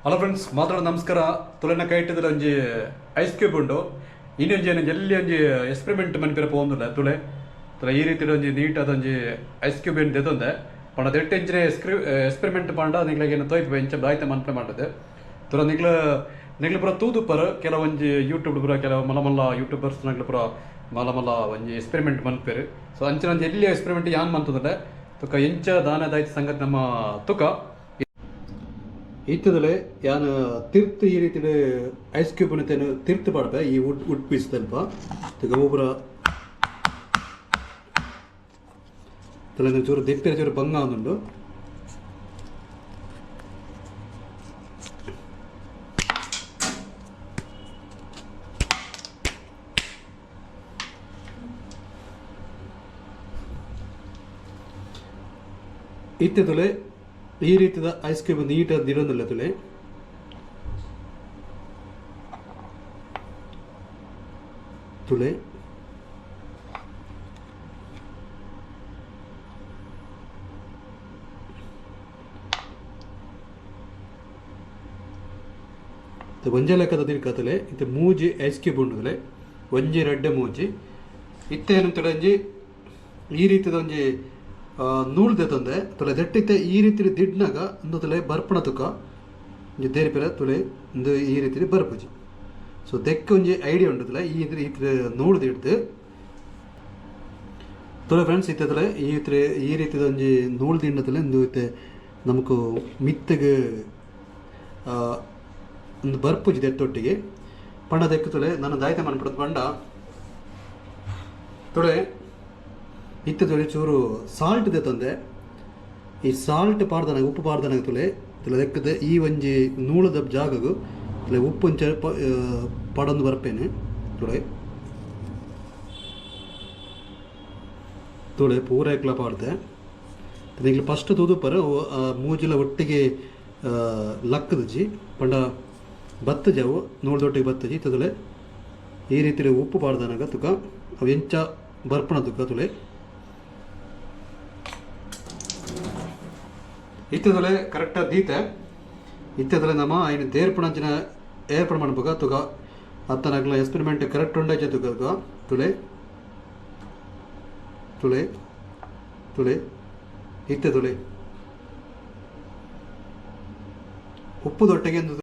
Hello friends, ಮಾತ್ರ ನಮಸ್ಕಾರ. ತುಲನ ಕೈಟದ ಒಂಜಿ ಐಸ್ ಕ್ಯೂಬ್ ಉಂಡು. ಇನ್ನೊಂಜಿ ಏನು ಜಲ್ಲಿ ಒಂಜಿ ಎಕ್ಸ್ಪೆರಿಮೆಂಟ್ ಮನ್ಪಿರ ಪೋಂದುಲ್ಲ. ತುಲೆ ತುಲೆ ಈ ರೀತಿ ಒಂಜಿ ನೀಟಾದ ಒಂಜಿ ಐಸ್ ಕ್ಯೂಬ್ ಏನು ದೆತೊಂದೆ ಪಂಡ ದೆಟ್ಟ ಇಂಚಿನ ಎಕ್ಸ್ಪೆರಿಮೆಂಟ್ ಪಂಡ ನಿಕ್ಲೆಗ್ ಏನು ತೋಯ್ಪೆ ಇಂಚ ಬಾಯ್ತ ಮನ್ಪೆ ಮಾಡ್ತದೆ. ತುಲ ನಿಕ್ಲ ನಿಕ್ಲು ಪೂರ ತೂದುಪ್ಪರ್ ಕೆಲವೊಂಜಿ ಯೂಟ್ಯೂಬ್ ಪೂರ ಕೆಲವು ಮಲ್ಲ ಮಲ್ಲ ಯೂಟ್ಯೂಬರ್ಸ್ ನಕ್ಲು ಪೂರ ಮಲ್ಲ ಮಲ್ಲ ಒಂಜಿ ಎಕ್ಸ್ಪೆರಿಮೆಂಟ್ ಮನ್ಪೆರ್. ಸೊ ಅಂಚಿನ ಒಂಜಿ ಎಲ್ಲಿ ಎಕ್ಸ್ಪೆರಿಮೆಂಟ್ ಯಾನ್ ಮನ್ತುದುಲ್ಲೆ. ತುಕ ಎಂಚ ದಾನ ದಾಯ್ತ ಸಂಗತಿ ನಮ್ಮ ತುಕ. ಇತ್ತದಲೆ ಯಾನ್ ತಿರ್ತ್ ಈ ರೀತಿಡ್ ಐಸ್ ಕ್ಯೂಬ್ ತೇನು ತಿರ್ತ್ ಪಾಡ್ಪೆ ಈ ವುಡ್ ವುಡ್ ಪೀಸ್ ತಲ್ಪ ತುಕ ಒಬ್ಬರ ತುಲೆ ಚೂರು ದೆಪ್ಪಿರ ಚೂರು ಬಂಗ ಆದುಂಡು. ಇತ್ತೆ ತುಲೆ ಈ ರೀತಿದ ಐಸ್ ಕ್ಯೂಬ್ ನೀಟಾದ ದಿಡೊಂದುಲ್ಲ ತುಲೆ. ತುಲೆ ಒಂಜೆ ಲೆಕ್ಕದ ತಿರ್ಕತಲೆ ಇತ್ತೆ ಮೂಜಿ ಐಸ್ ಕ್ಯೂಬ್ ಉಂಡುದಲೆ, ಒಂಜಿ ರಡ್ಡೆ ಮೂಜಿ. ಇತ್ತೆ ಏನಂತೇಳಿ ಒಂಜಿ ಈ ರೀತಿದ ಒಂಜಿ ನೂಲು ದೆತೊಂದೆ. ತುಲೆ ದೆಟ್ಟಿತ್ತೆ ಈ ರೀತಿ ದಿಡ್ನಾಗ ಉಂದು ತುಲೆ ಬರ್ಪಣ ತುಕ ಒಂಜಿ ದೇರಿಪೆರ ತುಲೆ ಉಂದು ಈ ರೀತಿ ಬರ್ಪುಜಿ. ಸೊ ದೆಕ್ ಒಂಜಿ ಐಡಿಯಾ ಉಂಡು ತುಲೆ ಈ ಈ ನೂಲು ದಿಡ್ದು. ತುಲೆ ಫ್ರೆಂಡ್ಸ್, ಇತ್ತೆ ತುಲೆ ಈ ಈ ರೀತಿದ ಒಂಜಿ ನೂಲು ದಿಂಡ ತುಲೆ ಉಂದು ಇತ್ತೆ ನಮಕ್ ಮಿತ್ತಗ್ ಉಂದು ಬರ್ಪುಜಿ ದೆತ್ತೊಟ್ಟಿಗೆ ಪಂಡ ದೆಕ್ಕು ತುಲೆ ನನ್ನ ದಾಯ್ತ ಮನ್ಪುಡದು ಪಂಡ ತುಳೆ ಇತ್ತೆ ತುಲೆ ಚೂರು ಸಾಲ್ಟ್ ದೆತ್ತೊಂದೆ. ಈ ಸಾಲ್ಟ್ ಪಾಡ್ದನಗ ಉಪ್ಪು ಪಾಡ್ದನಗ ತುಲೆ ತುಲೆ ದೆಕ್ಕದ ಈ ಒಂಜಿ ನೂಲದ ಜಾಗಗ್ ತುಲೆ ಉಪ್ಪು ಒಂಚ ಪಾಡೊಂದು ಬರ್ಪೇನೆ. ತುಳೆ ತುಳೆ ಪೂರ ಎಕ್ಲ ಪಾಡ್ದೆ. ನಿಕ್ಲು ಫಸ್ಟ್ ತೂದುಪ್ಪರ್ ಮೂಜಿಲ ಒಟ್ಟಿಗೆ ಲಕ್ಕದಜಿ ಪಂಡ ಬತ್ತಜವು ನೂಲದೊಟ್ಟಿಗೆ ಬತ್ತಜಿ. ತುಲೆ ಈ ರೀತಿ ಉಪ್ಪು ಪಾಡ್ದನಗ ತುಕ ಅವು ಎಂಚ ಬರ್ಪಣ ತುಕ ತುಲೆ. ಇತ್ತದಲೆ ಕರೆಕ್ಟ್ ದೀತೆ. ಇತ್ತದಲೆ ನಮ್ಮ ಐನ ದೇರ್ಪಣಂಚಿನ ಏರ್ಪಣ ಮನ್ಪುಗ ತುಕ ಅತ್ತನಗ್ಲ ಎಕ್ಸ್ಪೆರಿಮೆಂಟ್ ಕರೆಕ್ಟ್ ಉಂಡಾಚೆ ತುಕ. ತುಲೆ ತುಲೆ ತುಲೆ ಇತ್ತೆ ತುಲೆ ಉಪ್ಪು ದೊಟ್ಟೆಗೆ.